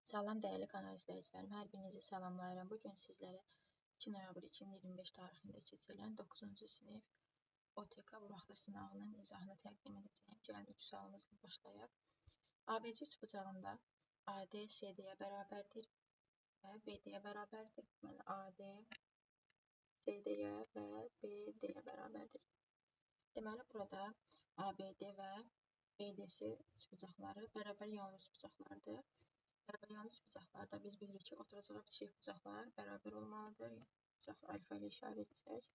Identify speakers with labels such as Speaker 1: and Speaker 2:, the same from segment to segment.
Speaker 1: Salam dəyərli kanal izləyicilərim, hər birinizi salamlayıram. Bu gün sizlərə 2 noyabr 2025 tarixində keçirilən 9-cu sinif OTK buraxılış sınağının izahını təqdim edəcəyim. Gəlin ilk sualımızla başlayaq. ABC üçbucağında AD CD-yə bərabərdir və BD-yə bərabərdir. Deməli, AD CD-yə və BD-yə bərabərdir. Deməli, burada ABD və BDC üçbucaqları bərabər yanlı üçbucaqlardır. Bərabər yanlı üçbucaqlarda biz bilirik ki, oturacağa bitişik bucaqlar bərabər olmalıdır. Yəni, bucaq alfa ilə işarə etsək,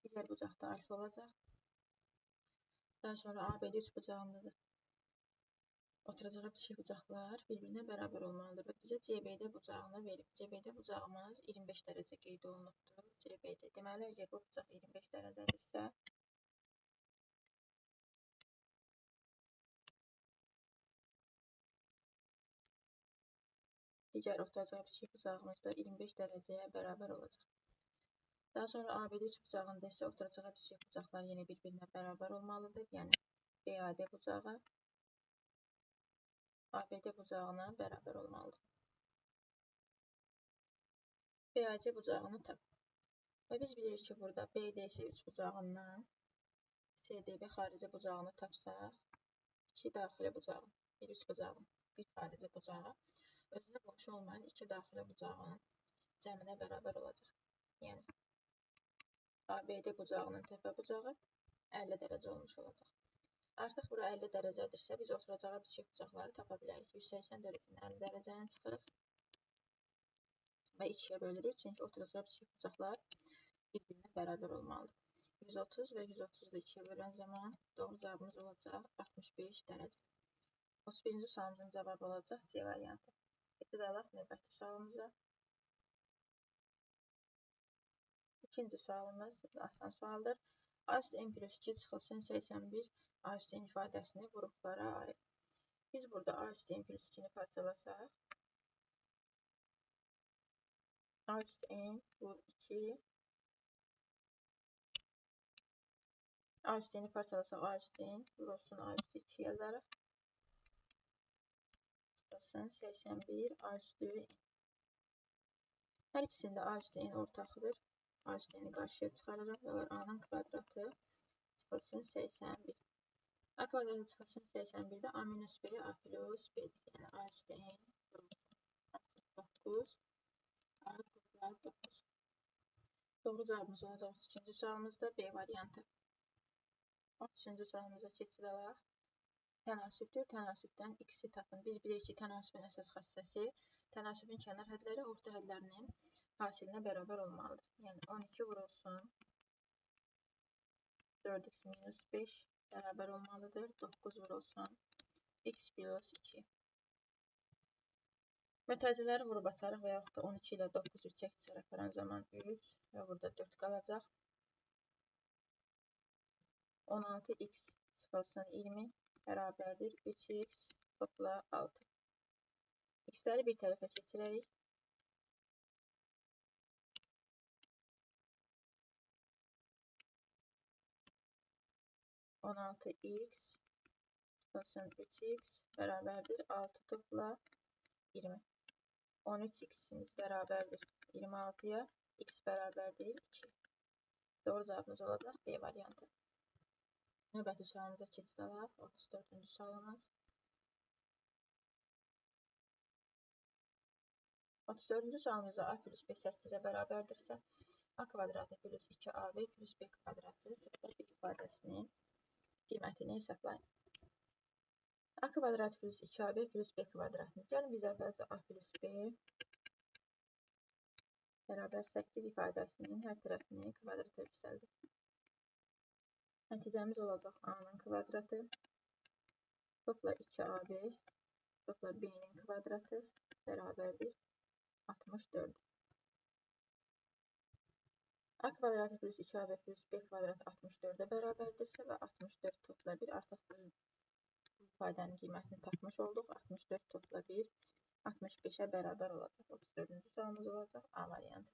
Speaker 1: digər bucaq da alfa olacaq. Daha sonra ABD üçbucağında da oturacağa bitişik bucaqlar bir-birinə bərabər olmalıdır və bizə CBD bucağını verib. CBD bucağımız 25 dərəcə qeyd olunubdur. CBD. Deməli, əgər bu bucaq 25 dərəcədirsə, digər oturacağa bitişik bucağımız da 25 dərəcəyə bərabər olacaq. Daha sonra ABD üçbucağında isə oturacağa bitişik bucaqlar yenə bir-birinə bərabər olmalıdır. Yəni, BAD bucağı ABD bucağına bərabər olmalıdır. BAC bucağını tap. Və biz bilirik ki, burada BDC üçbucağından CDB xarici bucağını tapsaq, iki daxili bucağın, bir üçbucağın, bir xarici bucağı özünə qonşu olmayan iki daxili bucağın cəminə bərabər olacaq. Yəni, ABD bucağının təpə bucağı 50 dərəcə olmuş olacaq. Artıq bura 50 dərəcədirsə, biz oturacağa bitişik bucaqları tapa bilərik. 180 dərəcənin 50 dərəcəni çıxırıq və 2-yə bölürük. Çünki oturacağa bitişik bucaqlar bir-birinə bərabər olmalıdır. 130 və 130-u 2-yə bölən zaman doğru cavabımız olacaq 65 dərəcə. 31-ci sualımızın cavabı olacaq C variantı. Keçid alaq növbəti sualımıza. İkinci sualımız asan sualdır. A üstü n plus 2 çıxılsın 81 A üstü n ifadəsini vuruqlara ayır. Biz burada A üstü n plus 2-ni parçalasaq, A üstü n vur 2, A üstü n-i parçalasaq A üstü n vurulsun A üstü 2 yazarıq. Çıxılsın 81 A üstü n. Hər ikisində A üstü n ortaqdır. A üstü n-i qarşıya çıxarırıq və A-nın kvadratı çıxılsın 81. A kvadratı çıxılsın 81-də A minus B, A plus B-dir. Yəni A üstü n 9, A kvadrat 9. Doğru cavabımız olacaq 32-ci sualımızda B variantı. 33-cü sualımıza keçid alaq. Tənasübdür. Tənasübdən x-i tapın. Biz bilirik ki, tənasübün əsas xassəsi tənasübün kənar hədləri orta hədlərinin hasilinə bərabər olmalıdır. Yəni, 12 vurulsun 4x minus 5 bərabər olmalıdır. 9 vurulsun x plus 2. Mötərizələri vurub açarıq və yaxud da 12 ilə 9-u çəkişər aparan zaman 3 və burada 4 qalacaq. 16x çıxılsın 20 bərabərdir 3x topla 6. X-ləri bir tərəfə keçirərik. (16x çıxılsın 3x bərabərdir 6 topla 20. 13x-imiz bərabərdir 26-ya, x bərabərdir 2. Doğru cavabımız olacaq B variantı. Növbəti sualımıza keçid alaq. 34-cü sualımız. 34-cü sualımızda A plus B 8-ə bərabərdirsə, A kvadratı plus 2AB plus B kvadratı topla B ifadəsinin qiymətini hesablayın. A kvadratı plus 2AB plus B kvadratını. Gəlin biz əvvəlcə A plus B bərabər 8 ifadəsinin hər tərəfini kvadrata yüksəldik. Nəticəmiz olacaq A-nın kvadratı topla 2AB topla B-nin kvadratı bərabərdir 64. A kvadratı plus 2AB plus B kvadratı 64-ə bərabərdirsə və 64 topla 1 artıq bu ifadənin qiymətini tapmış olduq. 64 topla 1 65-ə bərabər olacaq. 34-cü sualımız olacaq A variantı.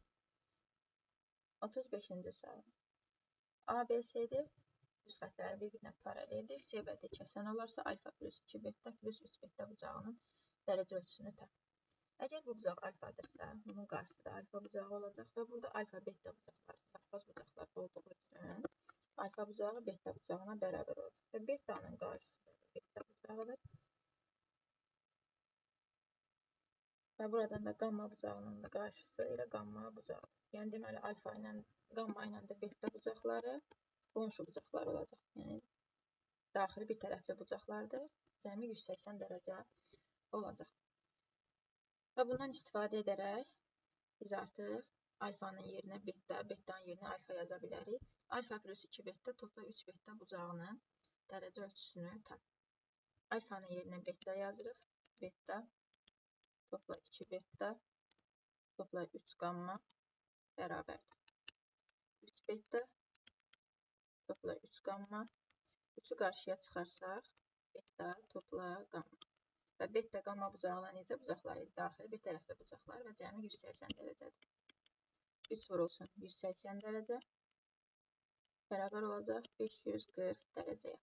Speaker 1: 35-ci sualımız. ABCD düz xətləri bir-birinə paraleldir. C və D kəsən olarsa, alfa plus 2 beta plus 3 beta bucağının dərəcə ölçüsünü tap. Əgər bu bucaq alfadırsa, bunun qarşısı da alfa bucağı olacaq və burada alfa beta bucaqları, çapraz bucaqlar olduğu üçün alfa bucağı beta bucağına bərabər olacaq və betanın qarşısı da beta bucağıdır. Və buradan da qamma bucağının da qarşısı elə qamma bucağıdır. Yəni deməli alfa ilə qamma ilə də beta bucaqları qonşu bucaqlar olacaq. Yəni daxili bir tərəfli bucaqlardır. Cəmi 180 dərəcə olacaq. Və bundan istifadə edərək biz artıq alfanın yerinə beta, betanın yerinə alfa yaza bilərik. Alfa plus 2 beta topla 3 beta bucağının dərəcə ölçüsünü tap. Alfanın yerinə beta yazırıq. Beta topla 2 beta topla 3 qamma bərabərdir. 3 beta topla 3 qamma. 3-ü qarşıya çıxarsaq beta topla qamma. Və beta qamma bucağına necə bucaqlar idi? Daxili bir tərəfli bucaqlar və cəmi 180 dərəcədir. 3 vurulsun 180 dərəcə bərabər olacaq 540 dərəcəyə.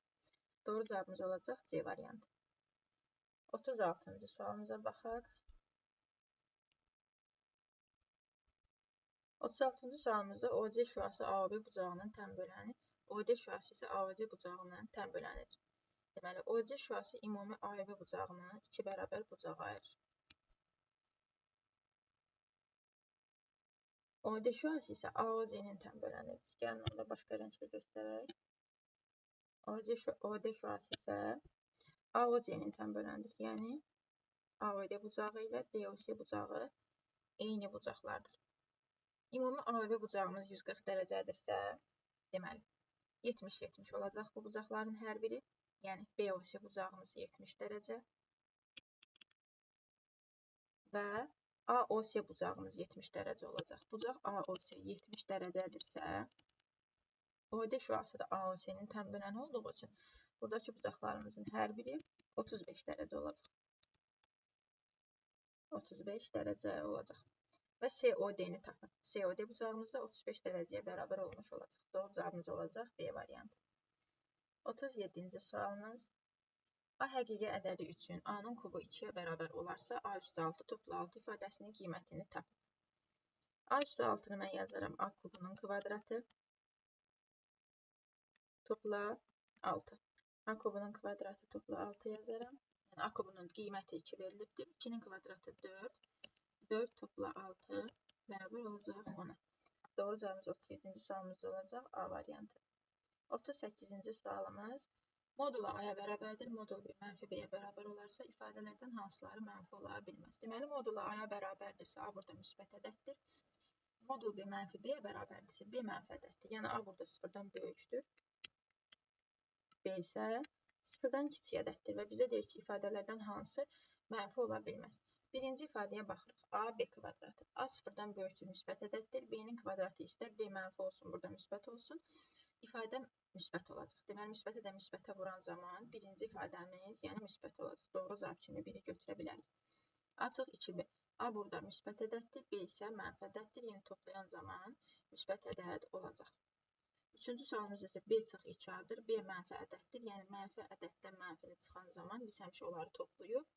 Speaker 1: Doğru cavabımız olacaq C variantı. 36-cı sualımıza baxaq. 36-cı sualımızda OC şüası AOB bucağının tən böləni, OD şüası isə AOC bucağının tən bölənidir. Deməli, OC şüası ümumi AOB bucağını 2 bərabər bucağa ayırır. OD şüası isə AOC-nin tən bölənidir. Gəlin, onu da başqa rənglə göstərək. OD şüası isə AOC-nin tən bölənidir. Yəni, AOD bucağı ilə DOC bucağı eyni bucaqlardır. Ümumi AOB bucağımız 140 dərəcədirsə, deməli, 70-70 olacaq bu bucaqların hər biri. Yəni, BOC bucağımız 70 dərəcə və AOC bucağımız 70 dərəcə olacaq. Bucaq AOC 70 dərəcədirsə, OD şüası da AOC-nin tən böləni olduğu üçün buradakı bucaqlarımızın hər biri 35 dərəcə olacaq. 35 dərəcə olacaq. Və COD-ni tapın. COD bucağımız da 35 dərəcəyə bərabər olmuş olacaq. Doğru cavabımız olacaq B variantı. 37-ci sualımız. A həqiqi ədədi üçün A-nın kubu 2-yə bərabər olarsa, A üstü 6 topla 6 ifadəsinin qiymətini tapın. A üstü 6-nı mən yazaram A kubunun kvadratı topla 6. A kubunun kvadratı topla 6 yazaram. Yəni A kubunun qiyməti 2 verilibdir. 2-nin kvadratı 4. 4 topla 6 bərabər olacaq 10-a. Doğru cavabımız 37-ci sualımız olacaq A variantı. 38-ci sualımız. Modul A-ya bərabərdir, modul B mənfi B-yə bərabər olarsa, ifadələrdən hansıları mənfi ola bilməz. Deməli, modul A-ya bərabərdirsə, A burada müsbət ədəddir. Modul B mənfi B-yə bərabərdirsə, B mənfi ədəddir. Yəni, A burada sıfırdan böyükdür. B isə sıfırdan kiçik ədəddir və bizə deyir ki, ifadələrdən hansı mənfi ola bilməz. Birinci ifadəyə baxırıq. A, B kvadratı. A sıfırdan böyükdür, müsbət ədəddir. B-nin kvadratı istər B mənfi olsun, burada müsbət olsun. İfadə müsbət olacaq. Deməli, müsbətə də müsbətə vuran zaman birinci ifadəmiz, yəni müsbət olacaq. Doğru cavab kimi biri götürə bilərik. A çıx 2B. A burada müsbət ədəddir, B isə mənfi ədəddir. Yəni, toplayan zaman müsbət ədəd olacaq. Üçüncü sualımız isə B çıx 2A-dır. B mənfi ədəddir. Yəni, mənfi ədəddən mənfini çıxan zaman biz həmişə onları toplayıb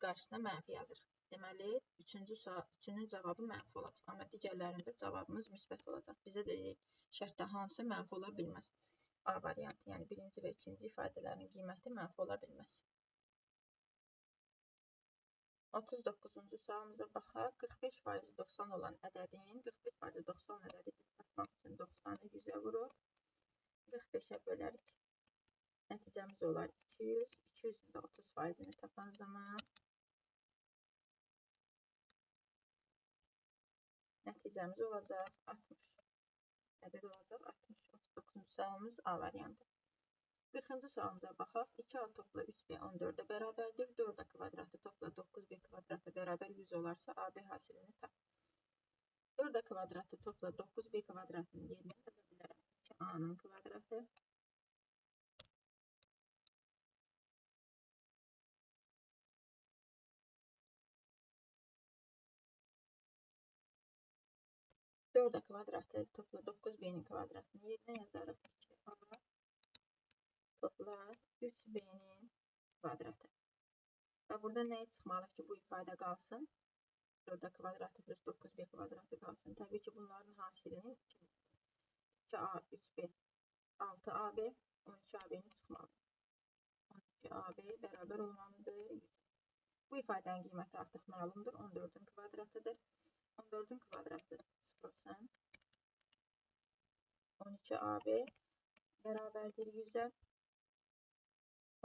Speaker 1: qarşısına mənfi yazırıq. Deməli, üçüncünün cavabı mənfi olacaq. Amma digərlərində cavabımız müsbət olacaq. Bizə deyir, şərtdə hansı mənfi ola bilməz? A variantı, yəni birinci və ikinci ifadələrin qiyməti mənfi ola bilməz. 39-cu sualımıza baxaq. 45% 90 olan ədədin, 45% 90 ədədi biz tapmaq üçün 90-ı 100-ə vurub, 45-ə bölərik. Nəticəmiz olar 200. 200-ün də 30%-ni tapan zaman nəticəmiz olacaq 60. Ədəd olacaq 60. 39-cu sualımız A variantı. 40-cı sualımıza baxaq. 2A topla 3B 14-ə bərabərdir. 4A kvadratı topla 9B kvadratı bərabər 100 olarsa AB hasilini tap. 4A kvadratı topla 9B kvadratının yerinə yaza bilərəm. 2A-nın kvadratı. 4A kvadratı topla 9B-nin kvadratını yerinə yazarıq. 2A topla 3B-nin kvadratı. Və burada nəyi çıxmalıyıq ki, bu ifadə qalsın? 4A kvadratı plus 9B kvadratı qalsın. Təbii ki, bunların hasilinin 2A, 3B, 6AB, 12AB-ni çıxmalıyıq. 12AB bərabər olmalıdır 100. Bu ifadənin qiyməti artıq məlumdur. 14-ün kvadratıdır. 14-ün kvadratı çıxılsın. 12AB bərabərdir 100-ə.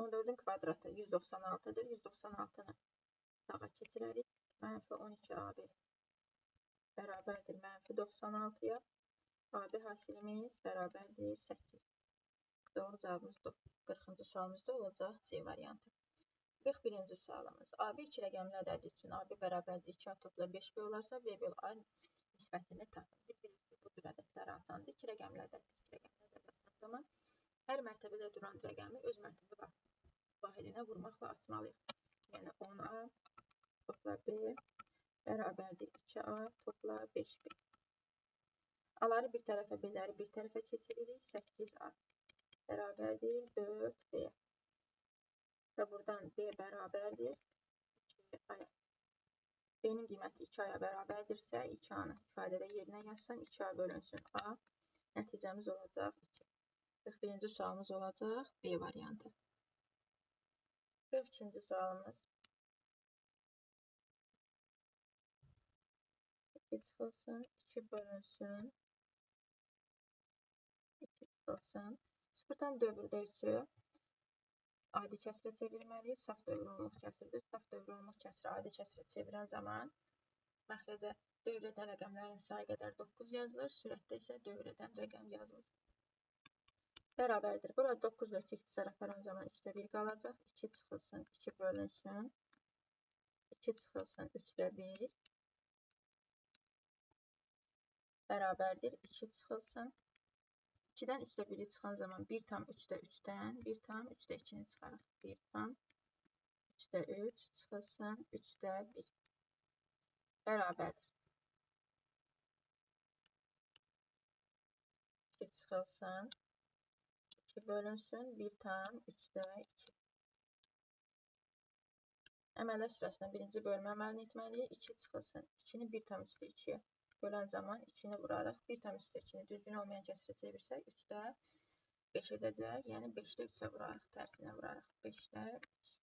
Speaker 1: 14-ün kvadratı 196-dır. 196-nı sağa keçirərik. Mənfi 12AB bərabərdir mənfi 96-ya. AB hasilimiz bərabərdir 8. Doğru cavabımız 40-cı sualımızda olacaq C variantı. 41-ci sualımız. AB iki rəqəmli ədədi üçün AB bərabərdir 2A topla 5B olarsa, B böl A nisbətini tapın. Biz bilirik ki, bu cür ədədlər asandır. 2 rəqəmli ədəddir, 2 rəqəmli ədəd asan zaman hər mərtəbədə duran rəqəmi öz mərtəbə vahidinə vurmaqla açmalıyıq. Yəni 10A topla B bərabərdir 2A topla 5B. A-ları bir tərəfə, B-ləri bir tərəfə keçiririk. 8A bərabərdir 4B. Və buradan B bərabərdir 2A-ya. B-nin qiyməti 2A-ya bərabərdirsə, 2A-nı ifadədə yerinə yazsam, 2A bölünsün A. Nəticəmiz olacaq 2. 41-ci sualımız olacaq B variantı. 42-ci sualımız. 2 çıxılsın, 2 bölünsün, 2 çıxılsın. 0,4-də 3-ü adi kəsrə çevirməliyik. Saf dövrü onluq kəsirdir. Saf dövrü onluq kəsiri adi kəsrə çevirən zaman məxrəcə dövr edən rəqəmlərin sayı qədər 9 yazılır. Sürətdə isə dövr edən rəqəm yazılır. Bərabərdir. Burada 9 ilə 3 ixtisar aparan zaman 3-də 1 qalacaq. 2 çıxılsın, 2 bölünsün. 2 çıxılsın, 3-də 1. Bərabərdir. 2 çıxılsın. 2-dən 3-də 1-i çıxan zaman 1,3-də 3-dən 1,3-də 2-ni çıxarıq. 1,3-də 3 çıxılsın, 3-də 1. Bərabərdir. 2 çıxılsın, 2 bölünsün, 1,3-də 2. Əməllər sırasında birinci bölmə əməlini etməliyik. 2 çıxılsın, 2-ni 1,3-də 2-yə bölən zaman 2-ni vurarıq. 1,3-də 2-ni düzgün olmayan kəsrə çevirsək 3-də 5 edəcək. Yəni 5-də 3-ə vurarıq, tərsinə vurarıq. 5-də 3.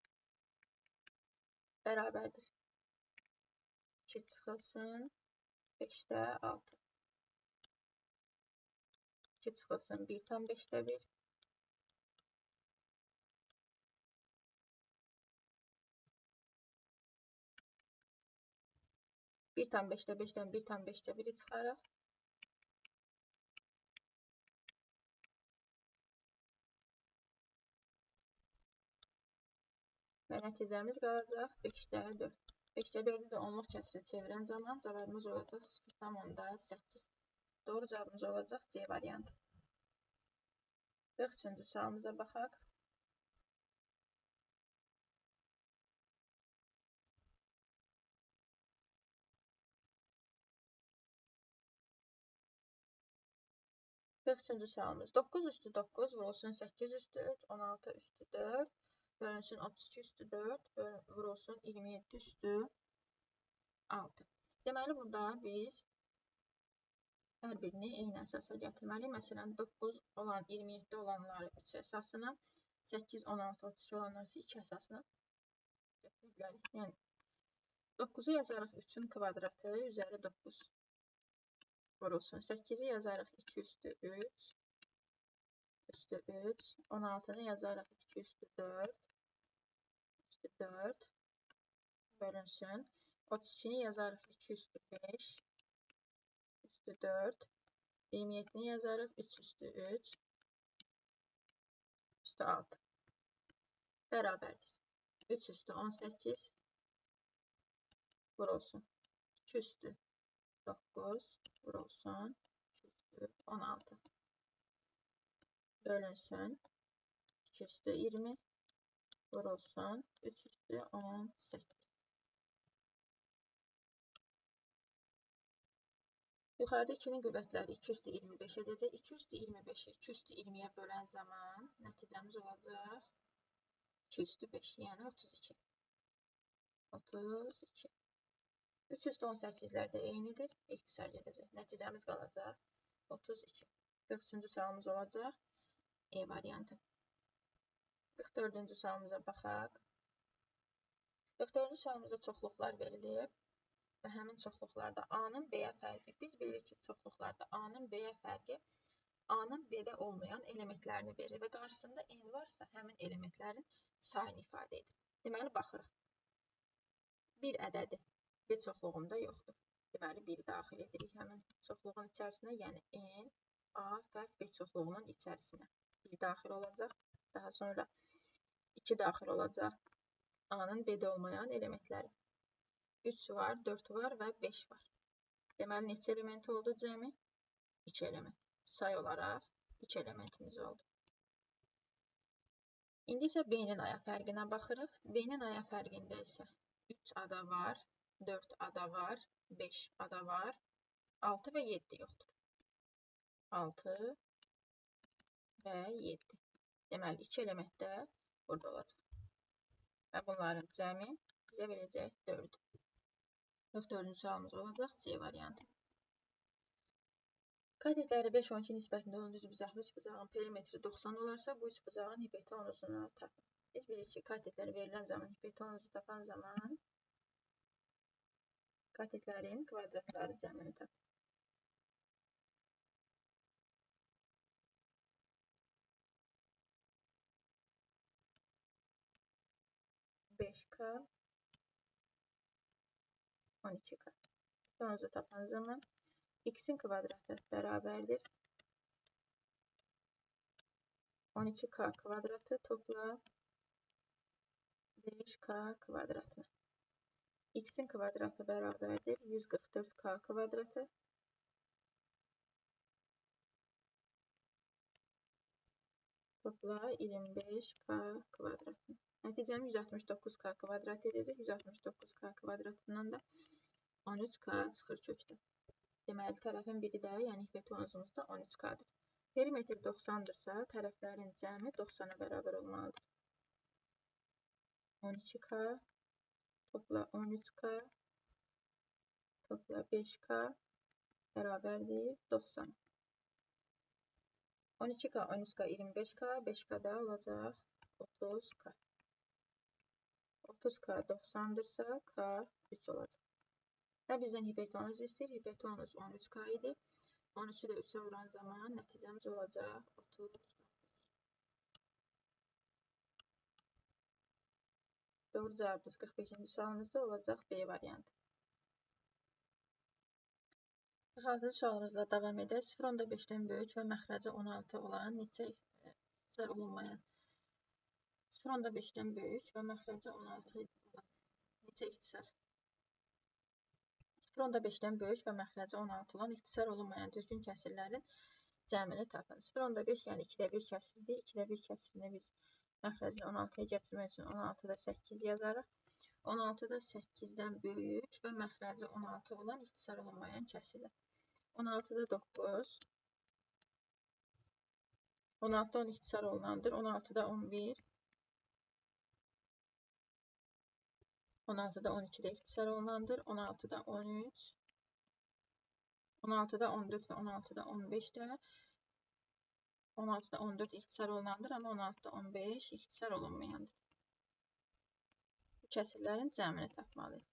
Speaker 1: Bərabərdir. 2 çıxılsın, 5-də 6. 2 çıxılsın, 1,5-də 1. 1,5-də 5-dən 1,5-də 1-i çıxarıq. Və nəticəmiz qalacaq 5-də 4. 5-də 4-ü də onluq kəsrə çevirən zaman cavabımız olacaq 0,8. Doğru cavabımız olacaq C variantı. 43-cü sualımıza baxaq. 43-cü sualımız. 9 üstü 9 vurulsun 8 üstü 3, 16 üstü 4, bölünsün 32 üstü 4, vurulsun 27 üstü 6. Deməli, burada biz hər birini eyni əsasa gətirməliyik. Məsələn, 9 olan, 27 olanları 3 əsasına, 8, 16, 32 olanları isə 2 əsasına gətirə bilərik. Yəni, 9-u yazarıq 3-ün kvadratı, üzəri 9 vurulsun. 8-i yazarıq 2 üstü 3, üstü 3, 16-nı yazarıq 2 üstü 4, üstü 4, bölünsün. 32-ni yazarıq 2 üstü 5, üstü 4, 27-ni yazarıq 3 üstü 3, üstü 6. Bərabərdir. 3 üstü 18 vurulsun. 2 üstü 9 vurulsun. 2 üstü 16 bölünsün. 2 üstü 20 vurulsun. 3 üstü 18. Yuxarıda 2-nin qüvvətləri 2 üstü 25 edəcək. 2 üstü 25-i 2 üstü 20-yə bölən zaman nəticəmiz olacaq 2 üstü 5, yəni 32. 32. 3 üstə 18-lər də eynidir. İxtisar gedəcək. Nəticəmiz qalacaq 32. 43-cü sualımız olacaq E variantı. 44-cü sualımıza baxaq. 44-cü sualımızda çoxluqlar verilib və həmin çoxluqlarda A-nın B-yə fərqi. Biz bilirik ki, çoxluqlarda A-nın B-yə fərqi A-nın B-də olmayan elementlərini verir və qarşısında N varsa, həmin elementlərin sayını ifadə edir. Deməli, baxırıq. Bir ədədi B çoxluğunda yoxdur. Deməli, 1-i daxil edirik həmin çoxluğun içərisinə, yəni N, A fərq B çoxluğunun içərisinə. 1 daxil olacaq, daha sonra 2 daxil olacaq A-nın B-də olmayan elementləri. 3 var, 4 var və 5 var. Deməli, neçə element oldu cəmi? 2 element. Say olaraq 2 elementimiz oldu. İndi isə B-nin A-ya fərqinə baxırıq. B-nin A-ya fərqində isə 3 ada var, 4 ada var, 5 ada var, 6 və 7 yoxdur. 6 və 7. Deməli, 2 element də burada olacaq. Və bunların cəmi bizə verəcək 4. 44-cü sualımız olacaq C variantı. Katetləri 5-12 nisbətində olan düzbucaqlı üçbucağın perimetri 90 olarsa, bu üçbucağın hipotenuzunu tapın. Biz bilirik ki, katetlər verilən zaman hipotenuzu tapan zaman katetlərin kvadratları cəmini tapın. 5K, 12K. Hipotenuzu tapan zaman x-in kvadratı bərabərdir 12K kvadratı topla 5K kvadratını. X-in kvadratı bərabərdir 144K kvadratı topla 25K kvadratını. Nəticəmiz 169K kvadratı edəcək. 169K kvadratından da 13K çıxır kökdə. Deməli, tərəfin biri də, yəni hipotenuzumuz da 13K-dır. Perimetr 90-dırsa, tərəflərin cəmi 90-a bərabər olmalıdır. 12K topla 13K topla 5K bərabərdir 90. 12K, 13K, 25K, 5K da olacaq 30K. 30K 90-dırsa, K 3 olacaq. Və bizdən hipotenuz istəyir. Hipotenuz 13K idi. 13-ü də 3-ə vuran zaman nəticəmiz olacaq 39. Doğru cavabımız 45-ci sualımızda olacaq B variantı. 46-cı sualımızla davam edək. 0,5-dən böyük və məxrəci 16 olan neçə ixtisar olunmayan 0,5-dən böyük və məxrəci 16 olan neçə ixtisar 0,5-dən böyük və məxrəci 16 olan ixtisar olunmayan düzgün kəsirlərin cəmini tapın. 0,5 yəni 2-də 1 kəsirdir. 2-də 1 kəsirini biz məxrəcini 16-ya gətirmək üçün 16-da 8 yazarıq. 16-da 8-dən böyük və məxrəci 16 olan ixtisar olunmayan kəsirlər. 16-da 9, 16-da 10 ixtisar olunandır. 16-da 11, 16-da 12-də ixtisar olunandır. 16-da 13, 16-da 14 və 16-da 15-də 16-da 14 ixtisar olunandır, amma 16-da 15 ixtisar olunmayandır. Bu kəsirlərin cəmini tapmalıyıq.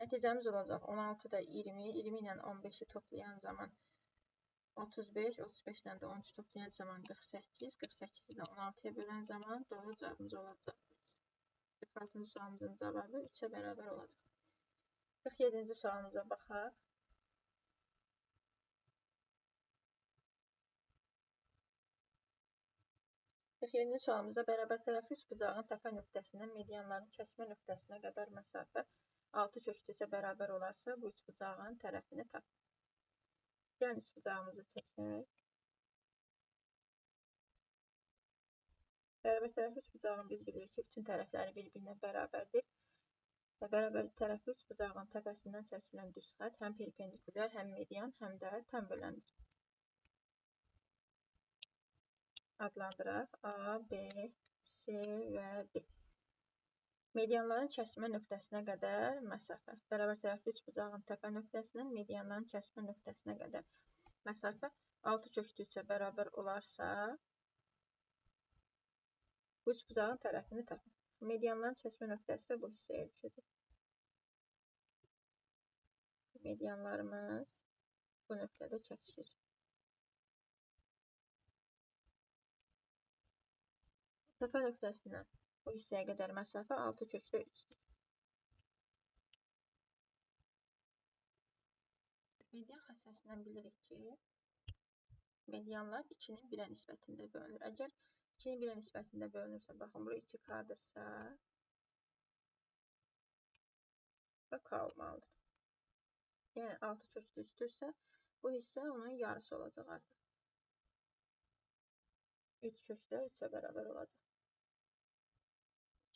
Speaker 1: Nəticəmiz olacaq 16-da 20, 20 ilə 15-i toplayan zaman 35, 35 ilə də 13 toplayan zaman 48, 48-i də 16-ya bölən zaman doğru cavabımız olacaq 3. 46-cı sualımızın cavabı 3-ə bərabər olacaq. 47-ci sualımıza baxaq. 47-ci sualımızda bərabər tərəfli üçbucağın təpə nöqtəsindən medianların kəsmə nöqtəsinə qədər məsafə 6 kökdə 3-ə bərabər olarsa, bu üçbucağın tərəfini tap. Gəlin üçbucağımızı çəkək. Bərabər tərəfli üçbucağın biz bilirik ki, bütün tərəfləri bir-birinə bərabərdir. Və bərabər tərəfli üçbucağın təpəsindən çəkilən düz xətt həm perpendikulyar, həm median, həm də tam böləndir. Adlandıraq A, B, C və D. Medianların kəsmə nöqtəsinə qədər məsafə. Bərabər tərəfli üçbucağın təpə nöqtəsindən medianların kəsmə nöqtəsinə qədər məsafə 6 kökdə 3-ə bərabər olarsa, bu üçbucağın tərəfini tapın. Medianların kəsmə nöqtəsi də bu hissəyə düşəcək. Medianlarımız bu nöqtədə kəsişir. Təpə nöqtəsindən bu hissəyə qədər məsafə 6 kökdə 3-dür. Median xassəsindən bilirik ki, medianlar 2-nin 1-ə nisbətində bölünür. Əgər 2-nin 1-ə nisbətində bölünürsə, baxın, bura 2K-dırsa, bura K olmalıdır. Yəni 6 kökdə 3-dürsə, bu hissə onun yarısı olacaq artıq. 3 kökdə 3-ə bərabər olacaq.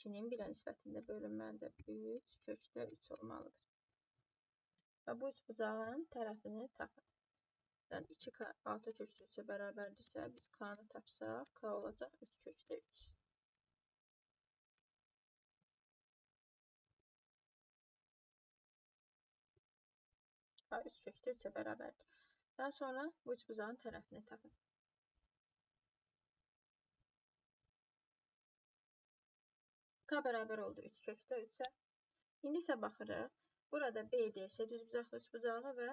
Speaker 1: 2-nin 1-ə nisbətində bölünməlidir. 3 kökdə 3 olmalıdır. Və bu üçbucağın tərəfini tapın. Yəni 2K 6 kökdə 3-ə bərabərdirsə, biz K-nı tapsaq, K olacaq 3 kökdə 3. K 3 kökdə 3-ə bərabərdir. Daha sonra bu üçbucağın tərəfini tapın. K bərabər oldu 3 kökdə 3-ə. İndi isə baxırıq. Burada BDC düzbucaqlı üçbucağı və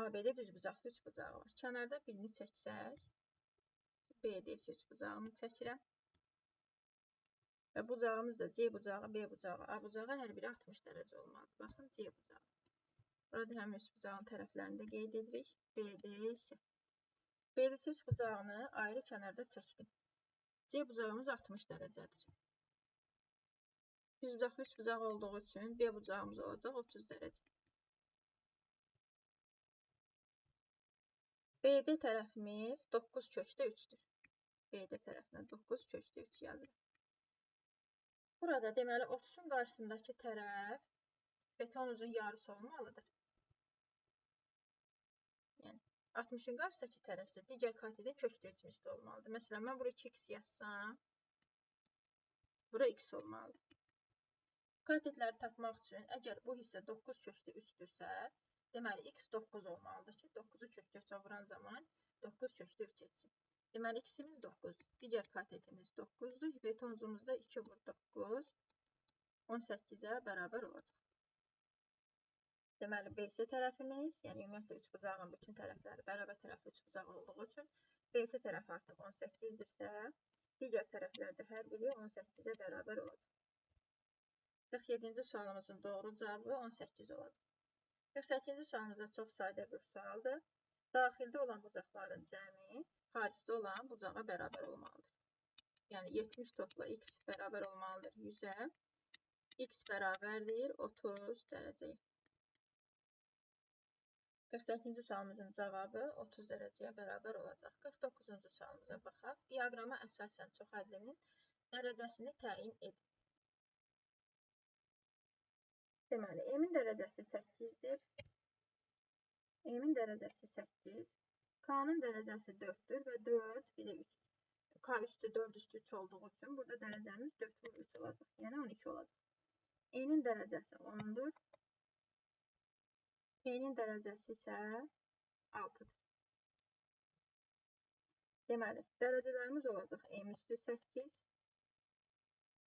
Speaker 1: ABD düzbucaqlı üçbucağı var. Kənarda birini çəksək, BDC üçbucağını çəkirəm. Və bucağımız da C bucağı, B bucağı, A bucağı hər biri 60 dərəcə olmalıdır. Baxın, C bucağı. Burada həmin üçbucağın tərəflərini də qeyd edirik. BDC. BDC üçbucağını ayrı kənarda çəkdim. C bucağımız 60 dərəcədir. Düzbucaqlı üçbucaq olduğu üçün B bucağımız olacaq 30 dərəcə. BD tərəfimiz 9 kökdə 3-dür. BD tərəfinə 9 kökdə 3 yazırıq. Burada deməli 30-un qarşısındakı tərəf betonuzun yarısı olmalıdır. Yəni 60-ın qarşısındakı tərəf isə digər katetin kökdə 3 misli olmalıdır. Məsələn, mən bura 2x yazsam, bura x olmalıdır. Katetləri tapmaq üçün, əgər bu hissə 9 kökdə 3-dürsə, deməli x 9 olmalıdır ki, 9-u kökdə 3-ə vuran zaman 9 kökdə 3 etsin. Deməli, x-imiz 9, digər katetimiz 9-dur. Hipotenuzumuz da 2 vur 9, 18-ə bərabər olacaq. Deməli, BC tərəfimiz, yəni ümumiyyətlə üçbucağın bütün tərəfləri bərabər tərəfli üçbucaq olduğu üçün BC tərəfi artıq 18-dirsə, digər tərəflər də hər biri 18-ə bərabər olacaq. 47-ci sualımızın doğru cavabı 18 olacaq. 48-ci sualımız da çox sadə bir sualdır. Daxildə olan bucaqların cəmi xaricdə olan bucağa bərabər olmalıdır. Yəni 70 topla x bərabər olmalıdır 100-ə. X bərabərdir 30 dərəcəyə. 48-ci sualımızın cavabı 30 dərəcəyə bərabər olacaq. 49-cu sualımıza baxaq. Diaqrama əsasən çoxhəddlinin dərəcəsini təyin edin. Deməli, M-in dərəcəsi 8-dir. M-in dərəcəsi 8. K-nın dərəcəsi 4-dür və 4 bir də 3. K üstü 4 üstü 3 olduğu üçün burada dərəcəmiz 4 vur 3 olacaq. Yəni 12 olacaq. N-in dərəcəsi 10-dur. P-nin dərəcəsi isə 6-dır. Deməli, dərəcələrimiz olacaq M üstü 8,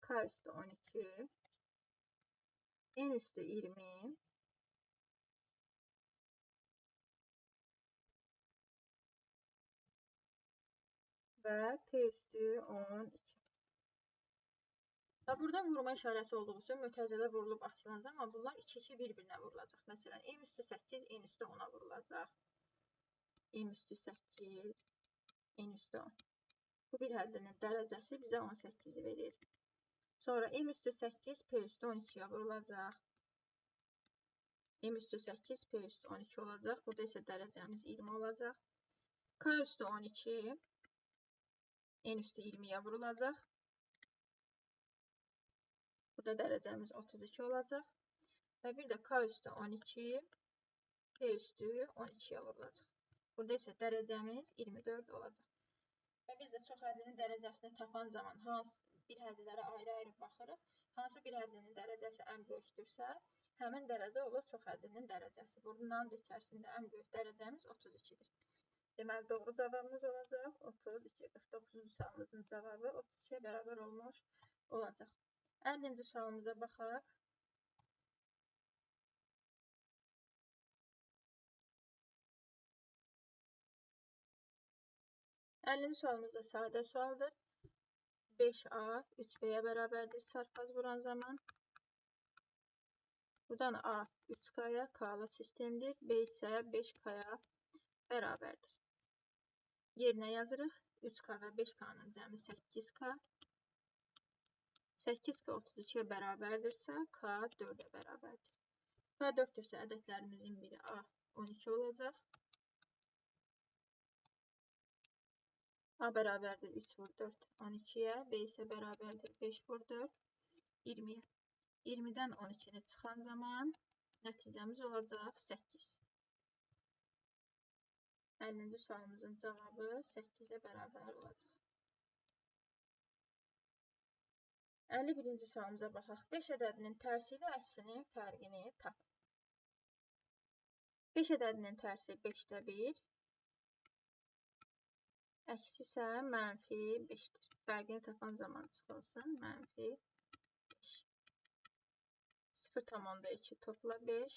Speaker 1: K üstü 12, N üstü 20, və P üstü 12. Və burada vurma işarəsi olduğu üçün mötərizədə vurulub açılan zaman bunlar 2-2 bir-birinə vurulacaq. Məsələn, M üstü 8, N üstü 10-a vurulacaq. M üstü 8, N üstü 10. Bu bir həddinin dərəcəsi bizə 18-i verir. Sonra M üstü 8, P üstü 12-yə vurulacaq. M üstü 8, P üstü 12 olacaq. Burada isə dərəcəmiz 20 olacaq. K üstü 12, N üstü 20-yə vurulacaq. Burada dərəcəmiz 32 olacaq. Və bir də K üstü 12, P üstü 12-yə vurulacaq. Burada isə dərəcəmiz 24 olacaq. Və biz də çox hədlinin dərəcəsini tapan zaman hansı Bir həddilərə ayrı-ayrı baxırıq. Hansı bir həddinin dərəcəsi ən böyükdürsə, həmin dərəcə olur çox həddinin dərəcəsi. Bunun da içərisində ən böyük dərəcəmiz 32-dir. Deməli, doğru cavabımız olacaq 32. 49-cu sualımızın cavabı 32-yə bərabər olmuş olacaq. 50-ci sualımıza baxaq. 50-ci sualımız da sadə sualdır. 5A 3B-yə bərabərdir çarpaz vuran zaman. Buradan A 3K-ya, K-lı sistemdir. B isə 5K-ya bərabərdir. Yerinə yazırıq. 3K və 5K-nın cəmi 8K. 8K 32-yə bərabərdirsə, K 4-ə bərabərdir. K 4-dürsə, ədədlərimizin biri A 12 olacaq. A bərabərdir 3 vur 4, 12-yə, B isə bərabərdir 5 vur 4, 20-yə. 20-dən 12-ni çıxan zaman nəticəmiz olacaq 8. 50-ci sualımızın cavabı 8-ə bərabər olacaq. 51-ci sualımıza baxaq. 5 ədədinin tərsi ilə əksinin fərqini tapın. 5 ədədinin tərsi 5-də 1. Əksi isə mənfi 5-dir. Fərqini tapan zaman çıxılsın. Mənfi 5. 0,2 topla 5.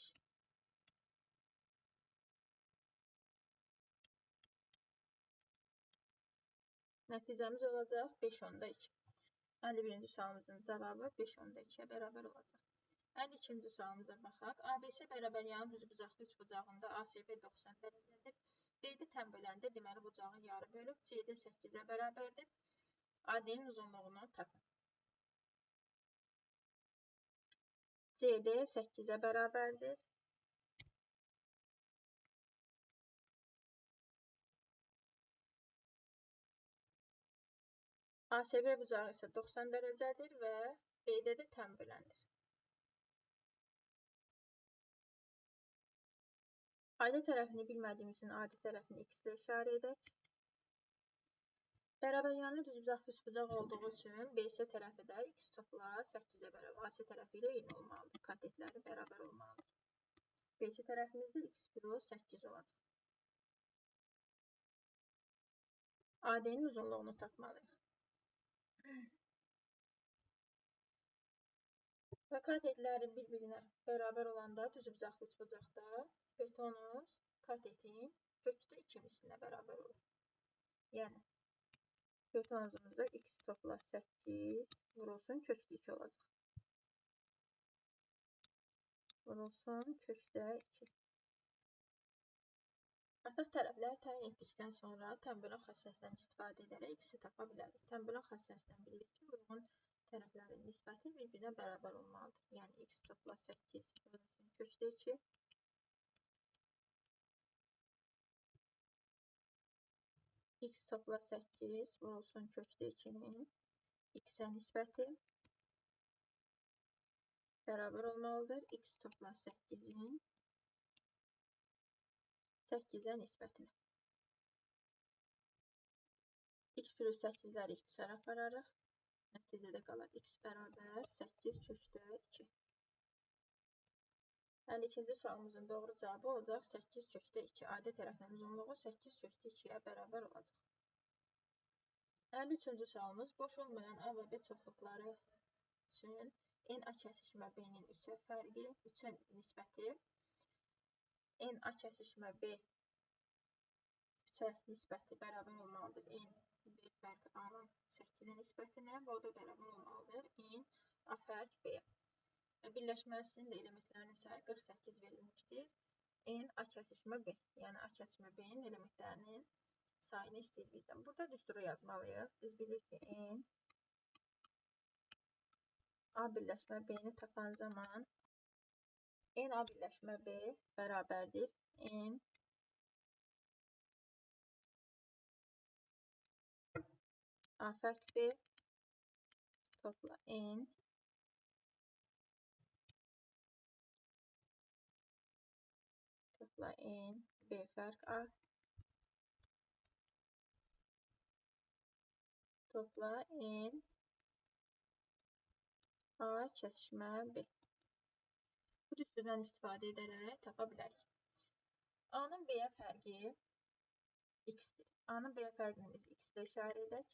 Speaker 1: Nəticəmiz olacaq 5,2. 51-ci sualımızın cavabı 5,2-yə bərabər olacaq. 52-ci sualımıza baxaq. ABC bərabər yanı düzbucaqlı üçbucağında ACB 90 dərəcədir. BD tən böləndir, deməli bucağı yarı bölüb, CD 8-ə bərabərdir. AD-nin uzunluğunu tapın. CD 8-ə bərabərdir. ACB bucağı isə 90 dərəcədir və BD də tən böləndir. AD tərəfini bilmədiyimiz üçün AD tərəfini x ilə işarə edək. Bərabər yanlı düzbucaqlı üçbucaq olduğu üçün BC tərəfi də x topla 8-ə bərabər, AC tərəfi ilə eyni olmalıdır. Katetləri bərabər olmalıdır. BC tərəfimizdə x plus 8 olacaq. AD-nin uzunluğunu tapmalıyıq. Və katetləri bir-birinə bərabər olanda düzbucaqlı üçbucaqda hipotenuz katetin kökdə 2 mislinə bərabər olur. Yəni, hipotenuzumuzda x topla 8 vurulsun kökdə 2 olacaq. Vurulsun kökdə 2. Artıq tərəfləri təyin etdikdən sonra tənbölən xassəsindən istifadə edərək x-i tapa bilərik. Tənbölən xassəsindən bilirik ki, uyğun tərəflərin nisbəti bir-birinə bərabər olmalıdır. Yəni, x topla 8 bölünsün kökdə 2. X topla 8 vurulsun kökdə 2-nin x-ə nisbəti bərabər olmalıdır. X topla 8-in 8-ə nisbətinə. X plus 8-ləri ixtisara apararıq. Nəticədə qalar x bərabər 8 kökdə 2. 52-ci sualımızın doğru cavabı olacaq 8 kökdə 2. AD tərəfinin uzunluğu 8 kökdə 2-yə bərabər olacaq. 53-cü sualımız boş olmayan A və B çoxluqları üçün N A kəsişmə B-nin 3-ə fərqi, 3-ə nisbəti, N A kəsişmə B 3-ə nisbəti bərabər olmalıdır. N B fərq A-nın 8-ə nisbətinə və o da bərabər olmalıdır. N A fərq B-yə. Birləşməsinin də elementlərinin sayı 48 verilmişdir. N A kəsişmə B, yəni A kəsişmə B-nin elementlərinin sayını istəyir bizdən. Burada düsturu yazmalıyıq. Biz bilirik ki, N A birləşmə B-ni tapan zaman N A birləşmə B bərabərdir. N A fərq B topla N topla N B fərq A topla N A kəsişmə B. Bu düsturdan istifadə edərək tapa bilərik. A-nın B-yə fərqi x-dir. A-nın B-yə fərqini biz x ilə işarə edək.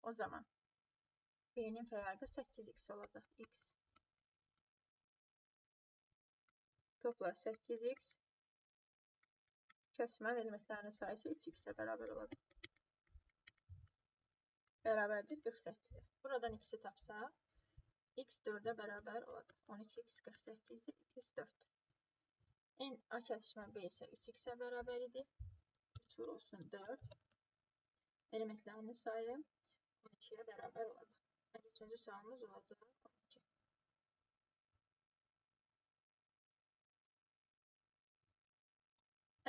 Speaker 1: O zaman B-nin fərqi 8x olacaq. X topla 8x kəsişmənin elementlərinin sayısı 3x-ə bərabər olacaq. Bərabərdir 48-ə. Buradan x-i tapsaq, x 4-ə bərabər olacaq. 12x 48-dir, x 4-dür. N A kəsişmə B isə 3x-ə bərabər idi. 3 vurulsun 4. Elementlərinin sayı 12-yə bərabər olacaq. 53-cü sualımız olacaq 12.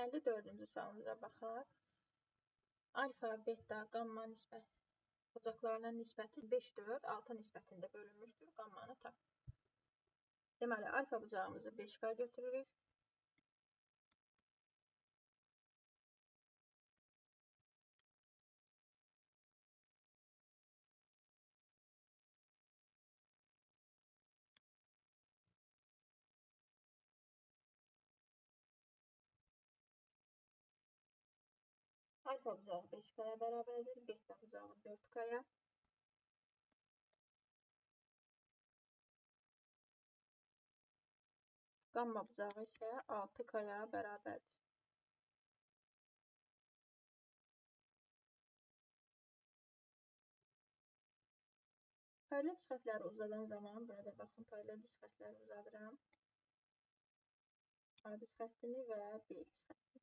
Speaker 1: 54-cü sualımıza baxaq. Alfa, beta, qamma nisbət bucaqlarının nisbəti 5, 4, 6 nisbətində bölünmüşdür. Qammanı tap. Deməli, alfa bucağımızı 5K götürürük. Alfa bucağı 5K'ya bərabərdir, beta bucağı 4K'ya. Qamma bucağı isə 6K'ya bərabərdir. Paralel düz xətləri uzadan zaman, burada baxın, paralel düz xətləri uzadıram. A düz xəttini və B düz xəttini.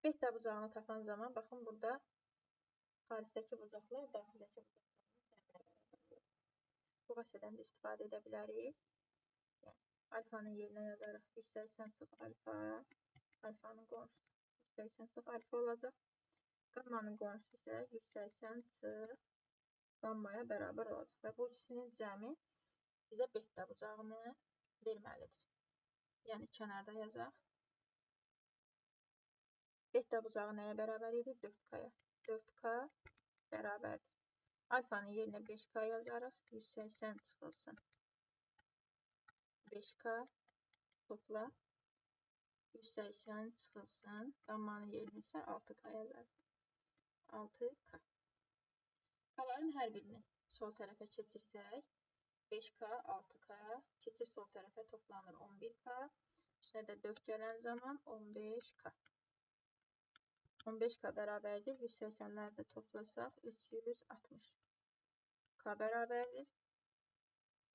Speaker 1: Beta bucağını tapan zaman, baxın, burada xaricdəki bucaqlar daxildəki bucaqların cəminə bərabər olur. Bu vasitədən də istifadə edə bilərik. Yəni, alfanın yerinə yazarıq 180 çıx alfa, alfanın qonşusu 180 çıx alfa olacaq. Qammanın qonşusu isə 180 çıx qammaya bərabər olacaq. Və bu ikisinin cəmi bizə beta bucağını verməlidir. Yəni, kənarda yazaq. Beta bucağı nəyə bərabər idi? 4K-ya. 4K bərabərdir. Alfanın yerinə 5K yazarıq. 180 çıxılsın. 5K topla. 180 çıxılsın. Qammanın yerinə isə 6K yazarıq. 6K. K-ların hər birini sol tərəfə keçirsək, 5K, 6K, keçir sol tərəfə toplanır 11K. Üstünə də 4 gələn zaman 15K. 15K bərabərdir. 180-ləri də toplasaq 360. K bərabərdir.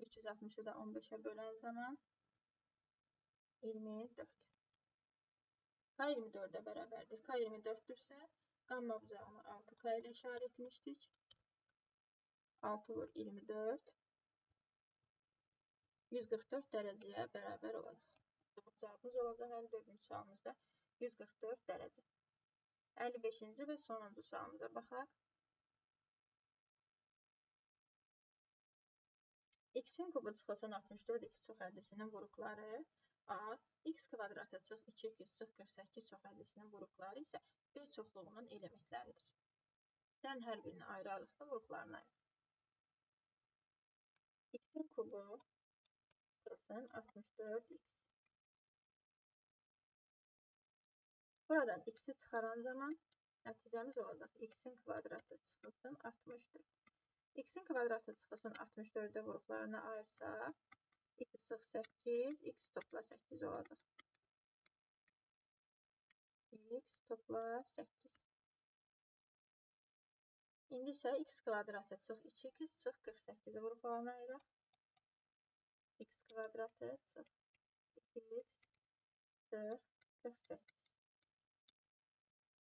Speaker 1: 360-ı da 15-ə bölən zaman 24. K 24-ə bərabərdir. K 24-dürsə, qamma bucağını 6K ilə işarə etmişdik. 6 vur 24. 144 dərəcəyə bərabər olacaq. Cavabımız olacaq 54-cü sualımızda 144 dərəcə. 55-ci və sonuncu sualımıza baxaq. X-in kubu çıxılsın 64x çox ədlisinin vuruqları A, x kvadratı çıx 2x çıx 48 çox ədlisinin vuruqları isə B çoxluğunun elementləridir. Sən hər birini ayrı-ayrılıqda vuruqlarına ayır. X-in kubu çıxılsın 64x. Buradan x-i çıxaran zaman nəticəmiz olacaq. X-in kvadratı çıxılsın 64. X-in kvadratı çıxılsın 64-də vuruqlarına ayırsaq, x çıx 8, x topla 8 olacaq. X topla 8. İndi isə x kvadratı çıx 2x çıx 48-i vuruqlarına ayıraq. X kvadratı çıx 2x çıx 48.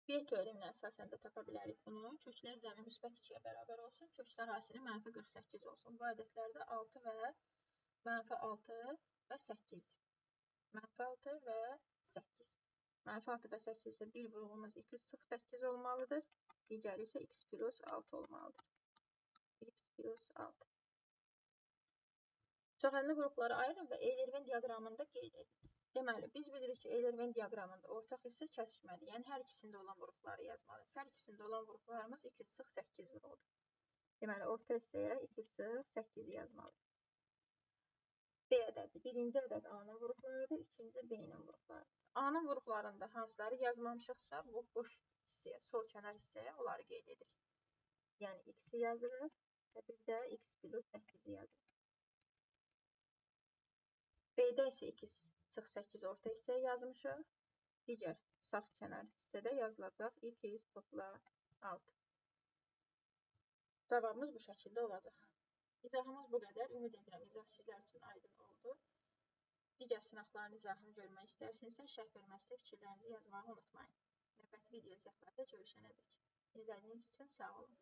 Speaker 1: Bir teoreminə əsasən də tapa bilərik bunu. Köklər cəmi müsbət 2-yə bərabər olsun, köklər hasili mənfi 48 olsun. Bu ədədlərdə 6 və mənfi 6 və 8-dir. Mənfi 6 və 8. Mənfi 6 və 8 isə bir vuruğumuz x çıx 8 olmalıdır. Digəri isə x plus 6 olmalıdır. X plus 6. Çoxənli vuruqları ayırın və Eyler-Venn diaqramında qeyd edin. Deməli, biz bilirik ki, Euler-Venn diaqramında ortaq hissə kəsişmədir. Yəni, hər ikisində olan vuruqları yazmalıyıq. Hər ikisində olan vuruqlarımız 2 çıx 8 vuruqdur. Deməli, orta hissəyə 2 çıx 8-i yazmalıyıq. B ədədi. Birinci ədəd A-nın vuruqlarıdır, ikinci B-nin vuruqlarıdır. A-nın vuruqlarında hansıları yazmamışıqsa, bu boş hissəyə, sol kənar hissəyə onları qeyd edirik. Yəni, x-i yazırıq və bir də x plus 8-i yazırıq. B-də isə 2 çıx 8 orta hissəyə yazmışıq. Digər sağ kənar hissədə yazılacaq 2 topla 6. Cavabımız bu şəkildə olacaq. İzahımız bu qədər. Ümid edirəm, izah sizlər üçün aydın oldu. Digər sınaqların izahını görmək istərsinizsə, şərh bölməsində fikirlərinizi yazmağı unutmayın. Növbəti video izahlarda görüşənədək. İzlədiyiniz üçün sağ olun.